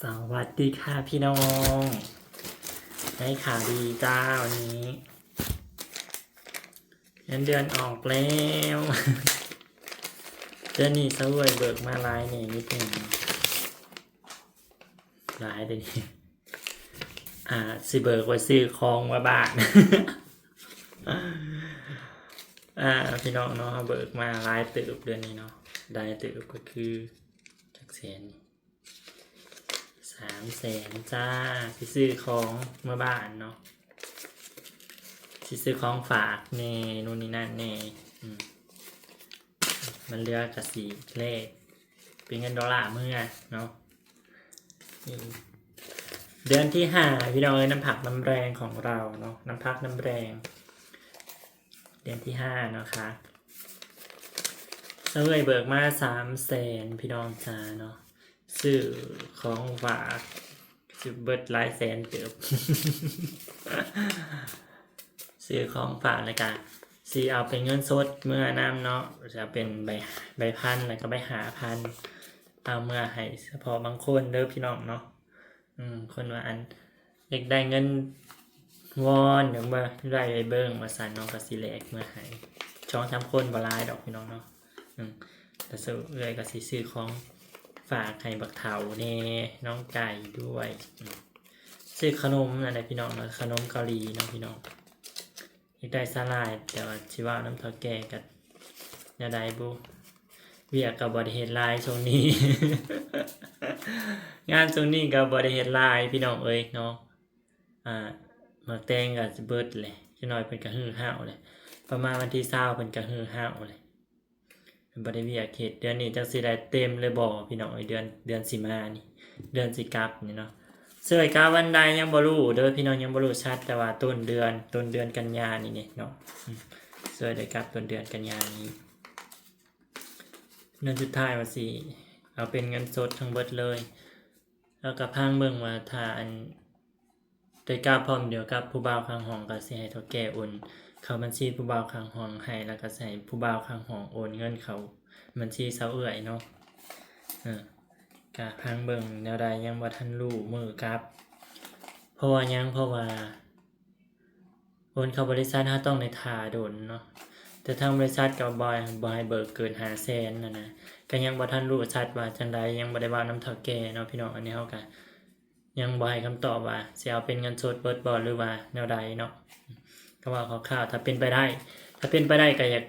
สวัสดีค่ะพี่น้อง ได้ข่าวดีจ้าวันนี้ เงินเดือนออกแล้ว เดือนนี้ซะเว้ย เบิกมาหลายแหน่นิดหนึ่ง หลายเด้นี่ อ่า สิเบิกไว้ซื้อของไว้บ้าน อ่า พี่น้องเนาะ เบิกมาหลายเติบเดือนนี้เนาะ หลายเติบก็คือ จักแสน สามแสนจ้า สิซื้อของเมือบ้านเนาะ สิซื้อของฝากแหน่ นู่นนี่นั่นแหน่ อืม มันเหลือกะสิแลกเป็นเงินดอลลาร์เมือเนาะ นี่ เดือนที่ห้า พี่น้องเอ้ย น้ำพักน้ำแรงของเราเนาะ น้ำพักน้ำแรง เดือนที่ห้าเนาะคะ ซะเว้ย เบิกมาสามแสน พี่น้องจ้าเนาะ ซื้อของฝาก สิเบิดหลายแสนเติบ ซื้อของฝากแล้วกะสิเอาเป็นเงินสดเมือนำเนาะ จะเป็นใบ ใบพัน แล้วก็ใบห้าพัน เอาเมือให้เฉพาะบางคนเด้อพี่น้องเนาะ อืม คนว่าอัน อยากได้เงินวอน อยากได้ไปเบิ่งว่าซั่นเนาะ ก็สิแลกเมือให้ สองสามคน บ่หลายดอกพี่น้องเนาะ อืม แต่เอื้อยก็สิซื้อของฝากให้บักเฒ่าแหน่ น้องไก่ด้วย อืม ซื้อขนมนั่นแหละพี่น้องเนาะ ขนมเกาหลีเนาะพี่น้อง อยากได้สาหร่าย แต่ว่าสิเว้านำเฒ่าแก่ก็แนวใดบุ เวียกก็บ่ได้เฮ็ดหลายช่วงนี้ งานช่วงนี้ก็บ่ได้เฮ็ดหลายพี่น้องเอ้ยเนาะ อ่า หมากแตงก็สิเบิดแหละ จักหน่อยเพิ่นก็หื้อเฮาแหละ ประมาณวันที่ซาวเพิ่นก็หื้อเฮาแหละ เพิ่นบ่ได้เวียกเฮ็ด เดือนนี้จักสิได้เต็มหรือบ่พี่น้องเอ้ย เดือน เดือนสิมานี่ เดือนสิกลับนี่เนาะ เอื้อยกลับวันใดยังบ่รู้เด้อพี่น้อง ยังบ่รู้ชัด แต่ว่าต้นเดือน ต้นเดือนกันยานี่เนาะ อืม เอื้อยได้กลับต้นเดือนกันยานี้ เดือนสุดท้ายว่าสิเอาเป็นเงินสดทั้งเบิดเลย แล้วก็พังเบิ่งว่าถ้าอัน ได้กลับพร้อมเดียวกับผู้บ่าวข้างห้อง ก็สิให้เฒ่าแก่โอนเข้าบัญชีผู้บ่าวข้างห้องให้ แล้วก็สิให้ผู้บ่าวข้างห้องโอนเงินเข้าบัญชีซาวเอื้อยเนาะ เออ ก็พังเบิ่งแนวใดยังบ่ทันรู้มื้อกลับ เพราะว่าหยัง เพราะว่าโอนเข้าบริษัทเฮาต้องได้ท่าโดนเนาะ แต่ทางบริษัทก็บ่ บ่ให้เบิกเกินห้าแสนนั่นนะ ก็ยังบ่ทันรู้ชัดว่าจั่งใด ยังบ่ได้เว้านำเฒ่าแก่เนาะพี่น้อง อันนี้เฮาก็ ยังบ่ให้คำตอบว่าสิเอาเป็นเงินสดเบิดบ่ หรือว่าแนวใดเนาะ ก็เว้าคร่าวๆ ถ้าเป็นไปได้ ถ้าเป็นไปได้ก็อยาก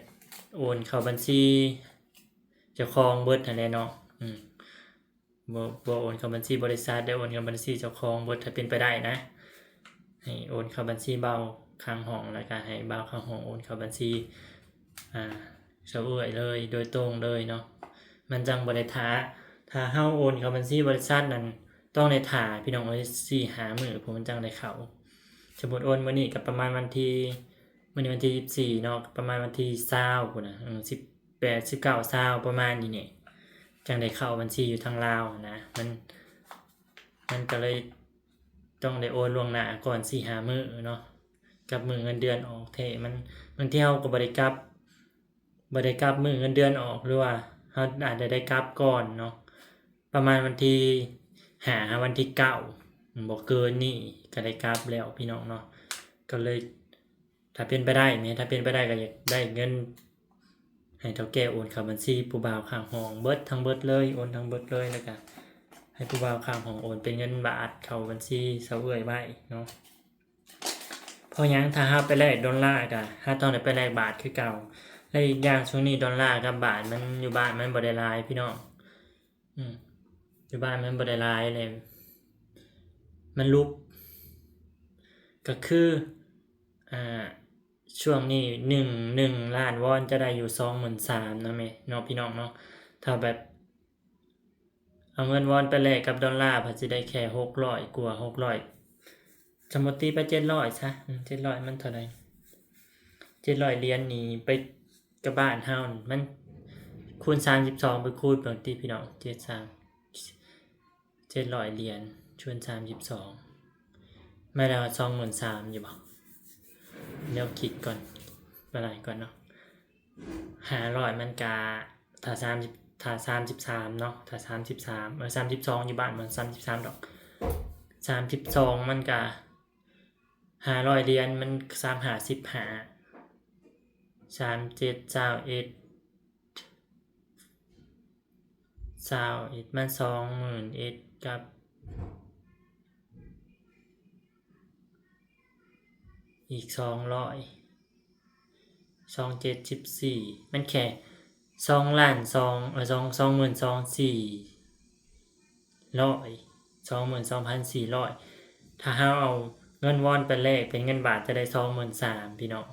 โอนเข้าบัญชีเจ้าของเบิดหั้นแหละเนาะ อืม บ่ บ่โอนเข้าบัญชีบริษัท ได้โอนเข้าบัญชีเจ้าของเบิด ถ้าเป็นไปได้นะ ให้โอนเข้าบัญชีบ่าวข้างห้อง แล้วก็ให้บ่าวข้างห้องโอนเข้าบัญชี อ่า ซาวเอื้อยเลย โดยตรงเลยเนาะ มันจั่งบ่ได้ท่า ถ้าเฮาโอนเข้าบัญชีบริษัทนั่น ต้องได้ท่าพี่น้องเอ้ย สี่ห้ามื้อพุ้นมันจั่งได้เข้า สมมุติโอนมื้อนี้ก็ประมาณวันที่ มื้อนี้วันที่ยี่สิบสี่เนาะ ประมาณวันที่ซาวพุ้นน่ะ อืม สิบแปด สิบเก้า ซาว ประมาณนี้นี่ จั่งได้เข้าบัญชีอยู่ทางลาวนะ มัน มันก็เลยต้องได้โอนล่วงหน้าก่อนสี่ห้ามื้อเนาะ กับมื้อเงินเดือนออกแท้ มัน บางทีเฮาก็บ่ได้กลับ บ่ได้กลับมื้อเงินเดือนออก หรือว่าเฮาอาจจะได้กลับก่อนเนาะ ประมาณวันที่ห้า หาวันที่เก้า บ่เกินนี้ก็ได้กลับแล้วพี่น้องเนาะ ก็เลย ถ้าเป็นไปได้แหม ถ้าเป็นไปได้ก็อยากได้เงินให้เฒ่าแก่โอนเข้าบัญชีผู้บ่าวข้างห้องเบิดทั้งเบิดเลย โอนทั้งเบิดเลย แล้วก็ให้ผู้บ่าวข้างห้องโอนเป็นเงินบาทเข้าบัญชีซาวเอื้อยไว้เนาะ เพราะหยัง ถ้าเฮาไปแลกดอลลาร์ก็ เฮาต้องได้ไปแลกบาทคือเก่า และอีกอย่างช่วงนี้ดอลลาร์กับบาทมันอยู่บ้านมันบ่ได้หลายพี่น้อง อืม อยู่บ้านมันบ่ได้หลายเลย มันลุบ ก็คือ อ่า ช่วงนี้หนึ่ง หนึ่งล้านวอนจะได้อยู่สองหมื่นสามเนาะแม่ เนาะพี่น้องเนาะ ถ้าแบบ เอาเงินวอนไปแลกกับดอลลาร์ พัดสิได้แค่หกร้อยกว่า หกร้อย สมมุติตีไปเจ็ดร้อยซะ อืม เจ็ดร้อยมันเท่าใด เจ็ดร้อยเหรียญนี่ไปกับบ้านเฮานี่ มันคูณสามสิบสอง ไปคูณเบิ่งติพี่น้อง เจ็ดสาม เจ็ดร้อยเหรียญ คูณสามสิบสอง แม่นแล้ว สองหมื่นสามอยู่บ่ เดี๋ยวคิดก่อน บ่หลายก่อนเนาะ ห้าร้อยมันกะ ถ้าสามสิบ ຖ້າສາມສິບສາມເນາະ ຖ້າສາມສິບສາມ ເອີ ສາມສິບສອງ ຢູ່ບ້ານມັນສາມສິບສາມດອກ ສາມສິບສອງມັນກະຫ້າຮ້ອຍຫຼຽນ ມັນສາມຫ້າສິບຫ້າ ສາມເຈັດ ຊາວເອັດ ຊາວເອັດ ມັນສອງໝື່ນເອັດກັບອີກສອງຮ້ອຍ ສອງເຈັດສິບສີ່ ມັນແຄ່ສອງລ້ານສອງ ເອີ ສອງ ສອງໝື່ນສອງພັນສີ່ຮ້ອຍ ສອງໝື່ນສອງພັນສີ່ຮ້ອຍ ຖ້າເຮົາເອົາເງິນວອນໄປແລກເປັນເງິນບາດຈະໄດ້ສອງໝື່ນສາມ ພີ່ນ້ອງ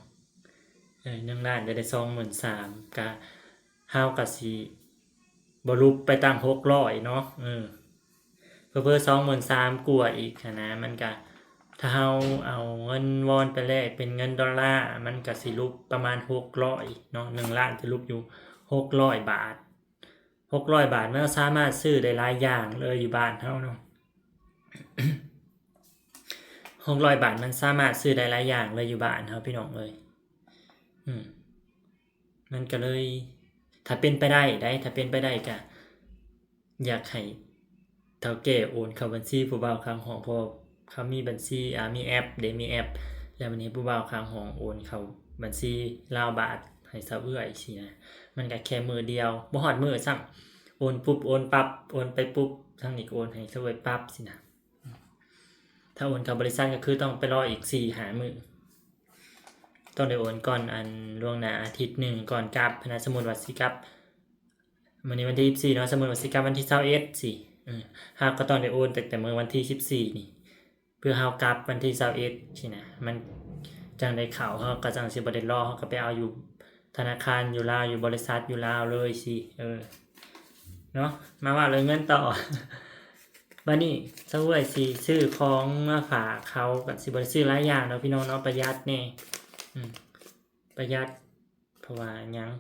ເອີ ໜຶ່ງລ້ານຈະໄດ້ສອງໝື່ນສາມ ກະ ເຮົາກະຊິບໍ່ຫຼຸບໄປຕັ້ງຫົກຮ້ອຍເນາະ ເອີ ເຜີໆສອງໝື່ນສາມກວ່າອີກຫັ້ນນະ ມັນກະ ຖ້າເຮົາເອົາເງິນວອນໄປແລກເປັນເງິນໂດລາ ມັນກະຊິຫຼຸບປະມານຫົກຮ້ອຍເນາະ ໜຶ່ງລ້ານຈະຫຼຸບຢູ່ຫົກຮ້ອຍບາດ ຫົກຮ້ອຍບາດ ມັນສາມາດຊື້ໄດ້ຫຼາຍຢ່າງເລີຍຢູ່ບ້ານເຮົາເນາະ ຫົກຮ້ອຍບາດ ມັນສາມາດຊື້ໄດ້ຫຼາຍຢ່າງເລີຍຢູ່ບ້ານເຮົາ ພີ່ນ້ອງເອີຍ ອືມ ມັນກະເລີຍ ຖ້າເປັນໄປໄດ້ໃດ໋ ຖ້າເປັນໄປໄດ້ກະຢາກໃຫ້ເຖົ້າແກ່ໂອນເຂົ້າບັນຊີຜູ້ບ່າວຂ້າງຫ້ອງ ເພາະວ່າເຂົາມີບັນຊີ ອາ ມີແອັບເດ ມີແອັບ ແລ້ວບັດນີ້ຜູ້ບ່າວຂ້າງຫ້ອງໂອນເຂົ້າບັນຊີລາວບາດໃຫ້ຊາວເອື້ອຍຊີ້ນະ ມັນກະແຄ່ມື້ດຽວ ບໍ່ຮອດມື້ຊ້ຳ ໂອນປຸບໂອນປັບ ໂອນໄປປຸບ ທາງນີ້ກະໂອນໃຫ້ຊາວເອື້ອຍປັບຊີ້ນະ ຖ້າໂອນເຂົ້າບໍລິສັດກະຄືຕ້ອງໄປລໍອີກສີ່ຫ້າມື້ ຕ້ອງໄດ້ໂອນກ່ອນ ອັນ ລ່ວງໜ້າອາທິດໜຶ່ງກ່ອນກັບຫັ້ນນະ ສົມມຸດວ່າຊິກັບ ມື້ນີ້ວັນທີສິບສີ່ເນາະ ສົມມຸດວ່າຊິກັບວັນທີຊາວເອັດຊີ້ ເອີ ເຮົາກະຕ້ອງໄດ້ໂອນຕັ້ງແຕ່ມື້ວັນທີສິບສີ່ນີ້ ເພື່ອເຮົາກັບວັນທີຊາວເອັດຊີ້ນະ ມັນຈັ່ງໄດ້ເຂົ້າ ເຮົາກະຈັ່ງຊິບໍ່ໄດ້ລໍ ເຮົາກະໄປເອົາຢູ່ທະນາຄານຢູ່ລາວ ຢູ່ບໍລິສັດຢູ່ລາວເລີຍຊີ້ ເອີ ເນາະ ມາເວົ້າເລື່ອງເງິນຕໍ່ ບາດນີ້ຊາວເອື້ອຍຊິຊື້ຂອງມາຝາກເຂົາ ກະຊິບໍ່ໄດ້ຊື້ຫຼາຍຢ່າງດອກ ພີ່ນ້ອງເນາະ ປະຢັດແດ່ ອືມ ປະຢັດ ເພາະວ່າຫຍັງ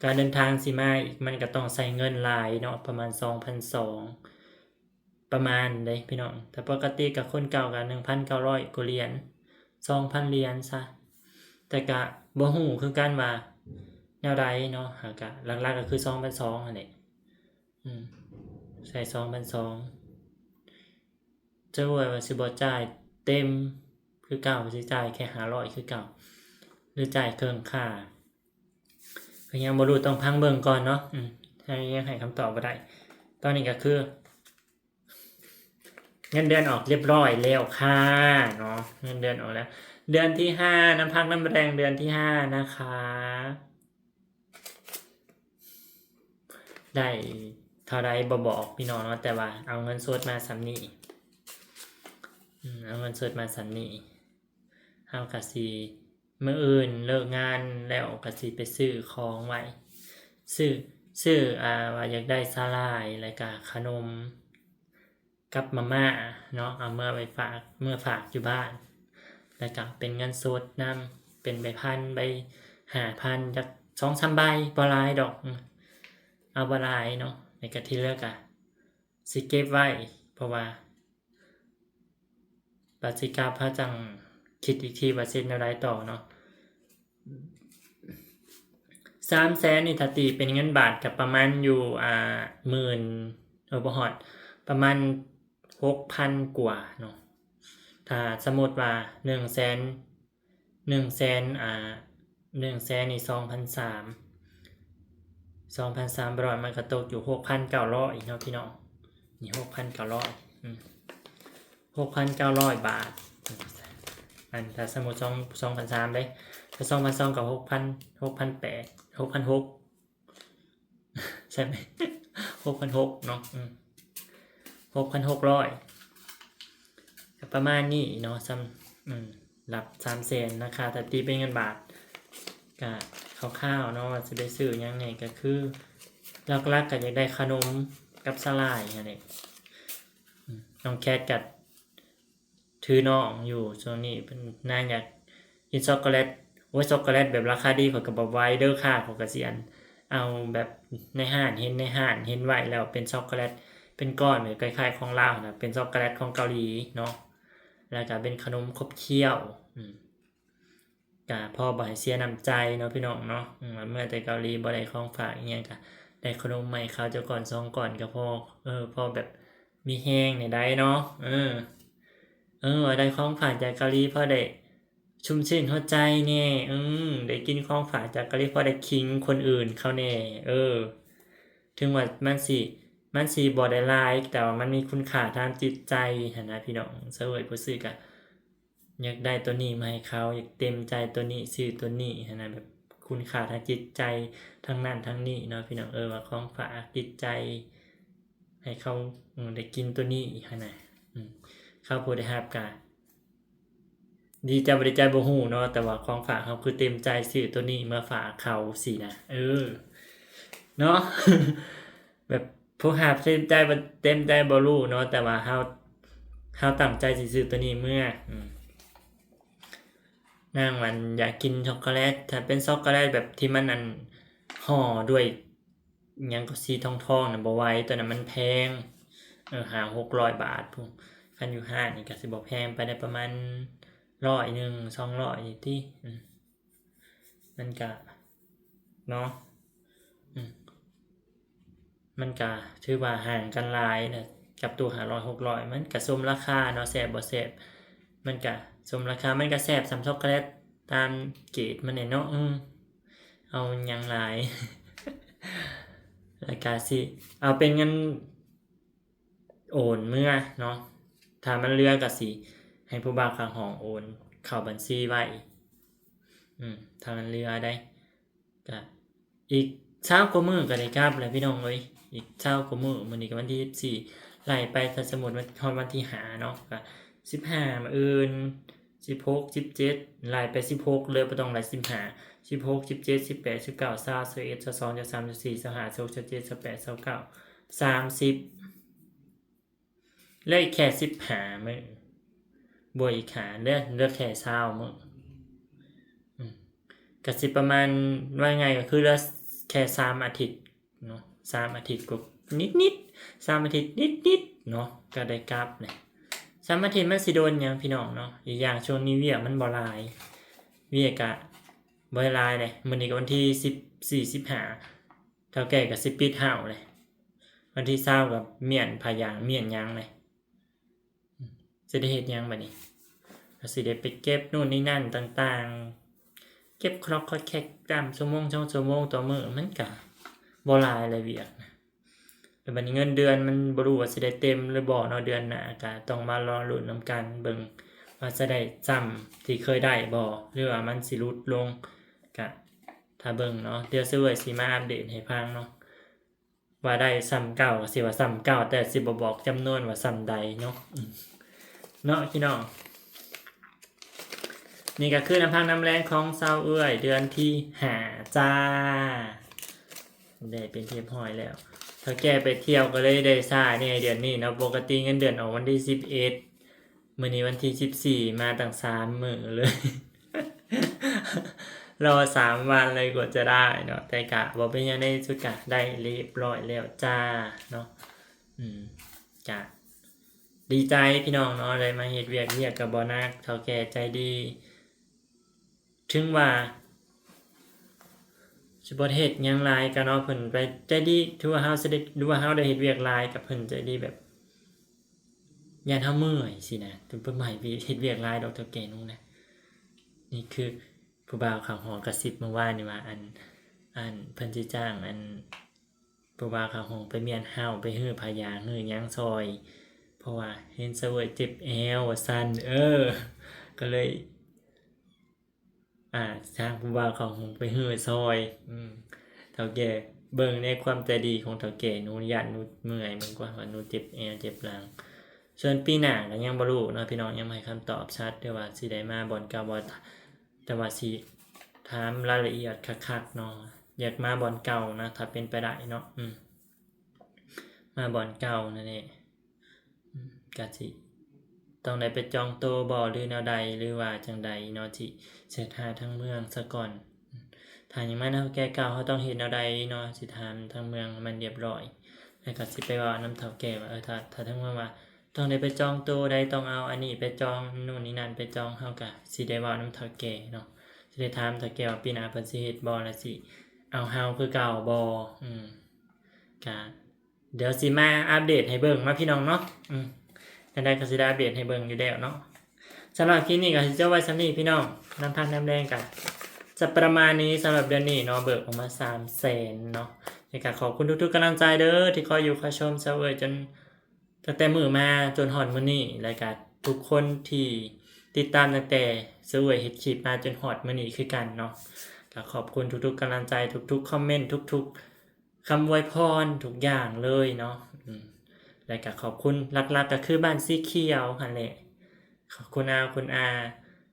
ການເດີນທາງຊິມາອີກ ມັນກະຕ້ອງໃຊ້ເງິນຫຼາຍເນາະ ປະມານສອງພັນສອງ ປະມານເດ້ພີ່ນ້ອງ ຖ້າປົກກະຕິກະຄົນເກົ່າກະໜຶ່ງພັນເກົ້າຮ້ອຍກວ່າຫຼຽນ ສອງພັນຫຼຽນຊະ ແຕ່ກະບໍ່ຮູ້ຄືກັນວ່າແນວໃດເນາະ ຫາກະຫຼັກໆກະຄືສອງພັນສອງຫັ້ນແຫຼະ ອືມ ໃຊ້ສອງພັນສອງ ຈະວ່າຊິບໍ່ຈ່າຍເຕັມຄືເກົ່າ ຊິຈ່າຍແຄ່ຫ້າຮ້ອຍຄືເກົ່າ ຫຼືຈ່າຍເຄິ່ງຄ່າ ກະຍັງບໍ່ຮູ້ ຕ້ອງຟັງເບິ່ງກ່ອນເນາະ ອືມ ເຮົາຍັງໃຫ້ຄຳຕອບບໍ່ໄດ້ ຕອນນີ້ກະຄື ເງິນເດືອນອອກຮຽບຮ້ອຍແລ້ວຄ່າເນາະ ເງິນເດືອນອອກແລ້ວ ເດືອນທີຫ້າ ນຳພັກນຳແຮງເດືອນທີຫ້ານະຄະ ໄດ້ເທົ່າໃດບໍ່ບອກພີ່ນ້ອງເນາະ ແຕ່ວ່າເອົາເງິນສົດມາສ່ຳນີ້ ອືມ ເອົາເງິນສົດມາສ່ຳນີ້ ເຮົາກະຊິ ມື້ອື່ນເລີກງານແລ້ວກະຊິໄປຊື້ຂອງໄວ້ ຊື້ ຊື້ ອາ ວ່າຢາກໄດ້ສາຫຼ່າຍ ແລ້ວກະຂະໜົມ ກັບມາມ່າເນາະ ເອົາເມືອໄວ້ຝາກ ເມືອຝາກຢູ່ບ້ານ ແລ້ວກະເປັນເງິນສົດນຳ ເປັນໃບພັນ ໃບຫ້າພັນ ຈັກສອງສາມໃບ ບໍ່ຫຼາຍດອກ ອືມ ເອົາບໍ່ຫຼາຍເນາະ ແລ້ວກະທີ່ເຫຼືອກະຊິເກັບໄວ້ ເພາະວ່າບາດຊິກັບ ເຮົາຈັ່ງຄິດອີກທີວ່າຊິເຮັດແນວໃດຕໍ່ເນາະ ສາມແສນນີ້ ຖ້າຕີເປັນເງິນບາດກະປະມານຢູ່ ອາ ໝື່ນ ເອີ ບໍ່ຮອດ ປະມານຫົກພັນກວ່າເນາະ ຖ້າສົມມຸດວ່າໜຶ່ງແສນ ໜຶ່ງແສນ ອາ ໜຶ່ງແສນນີ້ສອງພັນສາມ ສອງພັນສາມຮ້ອຍ ມັນກະຕົກຢູ່ຫົກພັນເກົ້າຮ້ອຍເນາະພີ່ນ້ອງ ນີ້ຫົກພັນເກົ້າຮ້ອຍ ອືມ ຫົກພັນເກົ້າຮ້ອຍບາດ ອັນ ຖ້າສົມມຸດສອງ ສອງພັນສາມເດ້ ຖ້າສອງພັນສອງກະຫົກພັນ ຫົກພັນແປດ ຫົກພັນຫົກ ໃຊ່ໄໝ ຫົກພັນຫົກເນາະ ອືມ ຫົກພັນຫົກຮ້ອຍ ກະປະມານນີ້ເນາະ ສ່ຳ ອືມ ຫຼັກສາມແສນນະຄະ ຖ້າຕີເປັນເງິນບາດ ກະຄ່າວໆເນາະ ວ່າຊິໄດ້ຊື້ຫຍັງແດ່ ກະຄືຫຼັກໆກະຢາກໄດ້ຂະໜົມກັບສາຫຼ່າຍຫັ້ນແຫຼະ ອືມ ນ້ອງແຄດກະ ຖືນ້ອງຢູ່ຊ່ວງນີ້ ເພິ່ນ ນາງຢາກກິນຊັອກໂກແລັດ ໂອ້ຍ ຊັອກໂກແລັດແບບລາຄາດີ ຂ້ອຍກະບໍ່ໄຫວເດີຄ່າ ຂ້ອຍກະຊິ ອັນ ເອົາແບບໃນຮ້ານ ເຫັນໃນຮ້ານ ເຫັນໄວ້ແລ້ວເປັນຊັອກໂກແລັດເປັນກ້ອນ ແບບຄ້າຍໆຂອງລາວຫັ້ນນະ ເປັນຊັອກໂກແລັດຂອງເກົາຫຼີເນາະ ແລ້ວກະເປັນຂະໜົມຂົບຄ້ຽວ ອືມ ກະພໍບໍ່ໃຫ້ເສຍນ້ຳໃຈເນາະພີ່ນ້ອງເນາະ ອືມ ເມື່ອແຕ່ເກົາຫຼີບໍ່ໄດ້ຂອງຝາກອີ່ຫຍັງ ກະ ໄດ້ຂະໜົມມາໃຫ້ເຂົາຈັກກ້ອນສອງກ້ອນກໍພໍ ເອີ ພໍແບບມີແຮງແດ່ໄດ໋ເນາະ ເອີ ເອີ ວ່າໄດ້ຂອງຝາກຈາກເກົາຫຼີ ພໍໄດ້ຊຸ່ມຊື່ນຫົວໃຈແດ່ ອືມ ໄດ້ກິນຂອງຝາກຈາກເກົາຫຼີ ພໍໄດ້ຂີງຄົນອື່ນເຂົາແດ່ ເອີ ເຖິງວ່າມັນຊິ ມັນຊິບໍ່ໄດ້ຫຼາຍ ແຕ່ວ່າມັນມີຄຸນຄ່າທາງຈິດໃຈຫັ້ນນະພີ່ນ້ອງ ຊາວເອີຍ ຜູ້ຊື້ກໍ ຢາກໄດ້ໂຕນີ້ມາໃຫ້ເຂົາ ຢາກເຕັມໃຈໂຕນີ້ ຊື້ໂຕນີ້ຫັ້ນນະ ແບບຄຸນຄ່າທາງຈິດໃຈ ທັງນັ້ນທັງນີ້ເນາະພີ່ນ້ອງເອີຍ ວ່າຂອງຝາກຈິດໃຈ ໃຫ້ເຂົາ ເອີ ໄດ້ກິນໂຕນີ້ຫັ້ນນະ ອືມ ເຂົາຜູ້ໄດ້ຮັບກະດີໃຈບໍ່ດີໃຈບໍ່ຮູ້ເນາະ ແຕ່ວ່າຂອງຝາກເຮົາຄືເຕັມໃຈຊື້ໂຕນີ້ມາຝາກເຂົາຊີ້ນະ ເອີ ເນາະ ແບບຜູ້ຮັບເຕັມໃຈບໍ່ເຕັມໃຈບໍ່ຮູ້ເນາະ ແຕ່ວ່າເຮົາ ເຮົາຕັ້ງໃຈຊິຊື້ໂຕນີ້ເມືອ ອືມ ນາງມັນຢາກກິນຊັອກໂກແລັດ ຖ້າເປັນຊັອກໂກແລັດແບບທີ່ມັນ ອັນ ຫໍ່ດ້ວຍຫຍັງກໍສີທອງໆນະ ບໍ່ໄຫວ ໂຕນັ້ນມັນແພງ ເອີ ຫ້າຫົກຮ້ອຍບາດພຸ້ນ ຄັນຢູ່ຮ້ານນີ້ກໍຊິບໍ່ແພງປານໃດ ປະມານຮ້ອຍໜຶ່ງ ສອງຮ້ອຍນີ້ຕິ ອືມ ມັນກະ ເນາະ ອືມ ມັນກະຖືວ່າຫ່າງກັນຫຼາຍນະ ກັບໂຕຫ້າຮ້ອຍ ຫົກຮ້ອຍ ມັນກະສົມລາຄາເນາະ ແຊບບໍ່ແຊບ ມັນກະສົມລາຄາ ມັນກະແຊບສ່ຳຊັອກໂກແລັດຕາມເກດມັນແຫຼະເນາະ ເອີ ເອົາຫຍັງຫຼາຍ ແລ້ວກະຊິເອົາເປັນເງິນ ໂອນເມືອເນາະ ຖ້າມັນເຫຼືອກໍຊິໃຫ້ຜູ້ບ່າວຂ້າງຫ້ອງໂອນເຂົ້າບັນຊີໄວ້ ອືມ ຖ້າມັນເຫຼືອໄດ໋ ກະອີກຊາວກວ່າມື້ກໍໄດ້ກັບແລ້ວພີ່ນ້ອງເອີຍ ອີກຊາວກວ່າມື້ ມື້ນີ້ກໍວັນທີສິບສີ່ ໄລ່ໄປ ຖ້າສົມມຸດວ່າຮອດວັນທີຫ້າເນາະ ກໍສິບຫ້າ ມື້ອື່ນ ສິບຫົກ ສິບເຈັດ ໄລ່ໄປສິບຫົກເລີຍ ບໍ່ຕ້ອງໄລ່ສິບຫ້າ ສິບຫົກ ສິບເຈັດ ສິບແປດ ສິບເກົ້າ ຊາວ ຊາວເອັດ ຊາວສອງ ຊາວສາມ ຊາວສີ່ ຊາວຫ້າ ຊາວຫົກ ຊາວເຈັດ ຊາວແປດ ຊາວເກົ້າ ສາມສິບ ເຫຼືອອີກແຄ່ສິບຫ້າມື້ ບວກອີກຫ້າເດືອນ ເຫຼືອແຄ່ຊາວມື້ ອືມ ກະຊິປະມານ ວ່າງ່າຍກໍຄືເຫຼືອແຄ່ສາມອາທິດ ເນາະ ສາມອາທິດກວ່ານິດໆ ສາມອາທິດນິດໆເນາະ ກໍໄດ້ກັບແຫຼະ ສາມອາທິດມັນຊິໂດນຫຍັງພີ່ນ້ອງເນາະ ອີກຢ່າງຊ່ວງນີ້ວຽກມັນບໍ່ຫຼາຍ ວຽກກະບໍ່ໄດ້ຫຼາຍເດ້ ມື້ນີ້ກໍວັນທີສິບສີ່ ສິບຫ້າ ເຖົ້າແກ່ກໍຊິປິດເຮົາເດ້ ວັນທີຊາວກໍມ້ຽນຜ້າຢາງ ມ້ຽນຫຍັງເດ້ ຊິໄດ້ເຮັດຫຍັງບາດນີ້ ກໍຊິໄດ້ໄປເກັບໂນ່ນນີ້ນັ້ນຕ່າງໆ ເກັບຄອກຄອກແຄກຕາມຊົ່ວໂມງ ສອງຊົ່ວໂມງຕໍ່ມື້ ມັນກະບໍ່ຫຼາຍແຫຼະວຽກນະ ແລ້ວບາດນີ້ເງິນເດືອນມັນບໍ່ຮູ້ວ່າຊິໄດ້ເຕັມຫຼືບໍ່ເນາະ ເດືອນໜ້າກະຕ້ອງມາລໍລຸ້ນນຳກັນເບິ່ງວ່າຈະໄດ້ຊ່ຳທີ່ເຄີຍໄດ້ບໍ່ ຫຼືວ່າມັນຊິຫຼຸດລົງ ກະຖ້າເບິ່ງເນາະ ດຽວຊາວເອີຍຊິມາອັບເດດໃຫ້ຟັງເນາະ ວ່າໄດ້ຊ່ຳເກົ່າ ກໍຊິວ່າຊ່ຳເກົ່າ ແຕ່ຊິບໍ່ບອກຈຳນວນວ່າຊ່ຳໃດເນາະ ອືມ ເນາະພີ່ນ້ອງ ນີ້ກໍຄືນ້ຳພັກນ້ຳແລງຂອງຊາວເອື້ອຍເດືອນທີຫ້າຈ້າ ໄດ້ເປັນທີ່ຮຽບຮ້ອຍແລ້ວ ເຖົ້າແກ່ໄປທ່ຽວກໍເລີຍໄດ້ຊ້າແດ່ເດືອນນີ້ເນາະ ປົກກະຕິເງິນເດືອນອອກວັນທີສິບເອັດ ມື້ນີ້ວັນທີສິບສີ່ ມາຕັ້ງສາມມື້ເລີຍ ລໍສາມວັນເລີຍກວ່າຈະໄດ້ເນາະ ແຕ່ກະບໍ່ເປັນຫຍັງ ໃນທີ່ສຸດກະໄດ້ຮຽບຮ້ອຍແລ້ວຈ້າເນາະ ອືມ ກະດີໃຈພີ່ນ້ອງເນາະ ໄດ້ມາເຮັດວຽກ ວຽກກະບໍ່ໜັກ ເຖົ້າແກ່ໃຈດີ ເຖິງວ່າຊິບໍ່ໄດ້ເຮັດຫຍັງຫຼາຍກະເນາະ ເພິ່ນໄປໃຈດີ ຖືວ່າເຮົາຊິໄດ້ ຫຼືວ່າເຮົາໄດ້ເຮັດວຽກຫຼາຍ ກະເພິ່ນໃຈດີແບບ ຢ້ານເຮົາເມື່ອຍຊີ້ນະ ເພິ່ນບໍ່ໃຫ້ເຮັດວຽກຫຼາຍດອກ ເຖົ້າແກ່ໜູນະ ນີ້ຄືຜູ້ບ່າວຂ້າງຫ້ອງກະຊິບມື້ວານນີ້ວ່າ ອັນ ອັນ ເພິ່ນຊິຈ້າງ ອັນ ຜູ້ບ່າວຂ້າງຫ້ອງໄປມ້ຽນເຮົາ ໄປຮື້ຜ້າຢາງ ຮື້ຫຍັງຊ່ອຍ ເພາະວ່າເຫັນຊາວເອີຍເຈັບແອວວ່າຊັ້ນ ເອີ ກໍເລີຍ ອ່າ ທາງຜູ້ບ່າວເຂົາໄປຮື້ຊ່ອຍ ອືມ ເຖົ້າແກ່ເບິ່ງໃນຄວາມໃຈດີຂອງເຖົ້າແກ່ ໜູຢ້ານໜູເມື່ອຍ ເບິ່ງກ່ອນວ່າໜູເຈັບແອວເຈັບຫຼັງ. ສ່ວນປີໜ້າກໍຍັງບໍ່ຮູ້ເນາະພີ່ນ້ອງ ຍັງບໍ່ໃຫ້ຄຳຕອບຊັດ ຫຼືວ່າຊິໄດ້ມາບ່ອນເກົ່າບໍ່ ແຕ່ວ່າຊິຖາມລາຍລະອຽດຄັກໆເນາະ ຢາກມາບ່ອນເກົ່ານະ ຖ້າເປັນໄປໄດ້ເນາະ ອືມ ມາບ່ອນເກົ່ານັ້ນແຫຼະ. ອືມ ກະຊິຕ້ອງໄດ້ໄປຈອງໂຕບໍ່ ຫຼືແນວໃດ ຫຼືວ່າຈັ່ງໃດເນາະ ຊິເສິດຫາທາງເມືອງສາກ່ອນ. ຖ້າຍັງມານຳເຖົ້າແກ່ເກົ່າ ເຮົາຕ້ອງເຮັດແນວໃດເນາະ ຊິຖາມທາງເມືອງໃຫ້ມັນຮຽບຮ້ອຍ ແລ້ວກະຊິໄປເວົ້ານຳເຖົ້າແກ່ວ່າ ເອີ ຖ້າ ຖ້າທາງເມືອງວ່າຕ້ອງໄດ້ໄປຈອງໂຕໃດ ຕ້ອງເອົາອັນນີ້ໄປຈອງ ໂນ່ນນີ້ນັ້ນໄປຈອງ ເຮົາກະຊິໄດ້ເວົ້ານຳເຖົ້າແກ່ເນາະ ຊິໄດ້ຖາມເຖົ້າແກ່ວ່າປີໜ້າເພິ່ນຊິເຮັດບໍ່ ແລ້ວຊິເອົາເຮົາຄືເກົ່າບໍ່ ອືມ. ກະ ດຽວຊິມາອັບເດດໃຫ້ເບິ່ງເນາະພີ່ນ້ອງເນາະ. ອືມ ຈັ່ງໃດກໍຊິໄດ້ອັບເດດໃຫ້ເບິ່ງຢູ່ແລ້ວເນາະ. ສຳລັບຄລິບນີ້ກໍຊິຈົບໄວ້ສ່ຳນີ້ພີ່ນ້ອງ. ນ້ຳພັກນ້ຳແລງກໍຈະປະມານນີ້ສຳລັບເດືອນນີ້ເນາະ, ເບີກອອກມາສາມແສນເນາະ. ແລ້ວກໍຂອບຄຸນທຸກໆກຳລັງໃຈເດີ ທີ່ຄອຍຢູ່ຄອຍຊົມສາວເອີຍຈົນ ຕັ້ງແຕ່ມື້ມາຈົນຮອດມື້ນີ້ ແລ້ວກໍທຸກຄົນທີ່ຕິດຕາມຕັ້ງແຕ່ສາວເອີຍເຮັດຄລິບມາຈົນຮອດມື້ນີ້ຄືກັນເນາະ. ກໍຂອບຄຸນທຸກໆກຳລັງໃຈ ທຸກໆຄອມເມັນ ທຸກໆ ຄຳອວຍພອນທຸກຢ່າງເລີຍເນາະ. ອືມ ແລ້ວກໍຂອບຄຸນຫຼັກໆກໍຄືບ້ານສີຂຽວຫັ້ນແຫຼະ. ຂອບຄຸນອາ ຄຸນອາ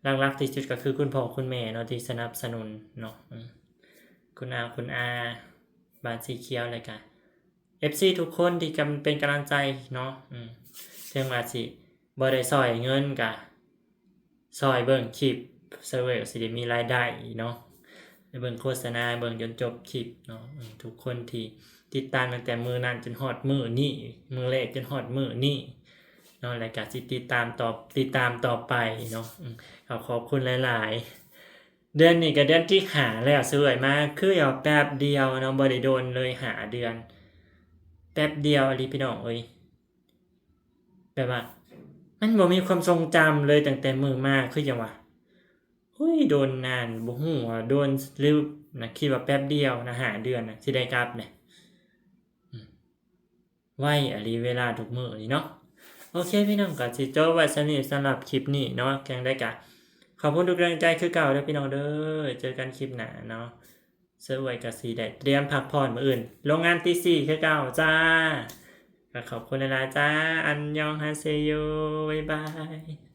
ຫຼັກໆທີ່ສຸດກໍຄືຄຸນພໍ່ຄຸນແມ່ເນາະ ທີ່ສະໜັບສະໜູນເນາະ. ອືມ ຄຸນອາ ຄຸນອາ ບ້ານສີຂຽວ ແລ້ວກໍເອັຟຊີທຸກຄົນທີ່ກຳ ເປັນກຳລັງໃຈເນາະ. ອືມ ເຖິງວ່າຊິບໍ່ໄດ້ຊ່ອຍເງິນ ກໍ ຊ່ອຍເບິ່ງຄລິບ ສາວເອີຍກໍຊິໄດ້ມີລາຍໄດ້ເນາະ, ໄດ້ເບິ່ງໂຄສະນາ ເບິ່ງຈົນຈົບຄລິບເນາະ. ອືມ ທຸກຄົນທີ່ຕິດຕາມຕັ້ງແຕ່ມື້ນັ້ນຈົນຮອດມື້ນີ້ ມື້ແລກຈົນຮອດມື້ນີ້ເນາະ ແລ້ວກໍຊິຕິດຕາມຕໍ່ ຕິດຕາມຕໍ່ໄປເນາະ. ອືມ ກໍຂອບຄຸນຫຼາຍໆ. ເດືອນນີ້ກໍເດືອນທີຫ້າແລ້ວ ສາວເອີຍມາຄືວ່າແປັບດຽວເນາະ, ບໍ່ໄດ້ດົນເລີຍ ຫ້າເດືອນ ແປັບດຽວອີ່ຫຼີພີ່ນ້ອງເອີຍ. ແບບວ່າມັນບໍ່ມີຄວາມຊົງຈຳເລີຍ ຕັ້ງແຕ່ມື້ມາ ຄືຫຍັງວະ ໂອ້ຍ ດົນນານ ບໍ່ຮູ້ວ່າດົນ ຫຼືນະ ຄິດວ່າແປັບດຽວນະ ຫ້າເດືອນນະ ຊິໄດ້ກັບນະ. ອືມ ໄວອີ່ຫຼີເວລາທຸກມື້ນີ້ເນາະ. ໂອເຄພີ່ນ້ອງ ກໍຊິຈົບໄວ້ສ່ຳນີ້ສຳລັບຄລິບນີ້ເນາະ. ຈັ່ງໃດກໍຂອບຄຸນທຸກກຳລັງໃຈຄືເກົ່າເດີພີ່ນ້ອງເດີ. ເຈີກັນຄລິບໜ້າເນາະ. ສາວເອີຍກໍຊິໄດ້ຕຽມພັກຜ່ອນ ມື້ອື່ນລົງງານຕີສີ່ຄືເກົ່າຈ້າ. ກໍຂອບຄຸນຫຼາຍໆຈ້າ. ອັນຍອງຮາເຊໂຍ ບາຍບາຍ.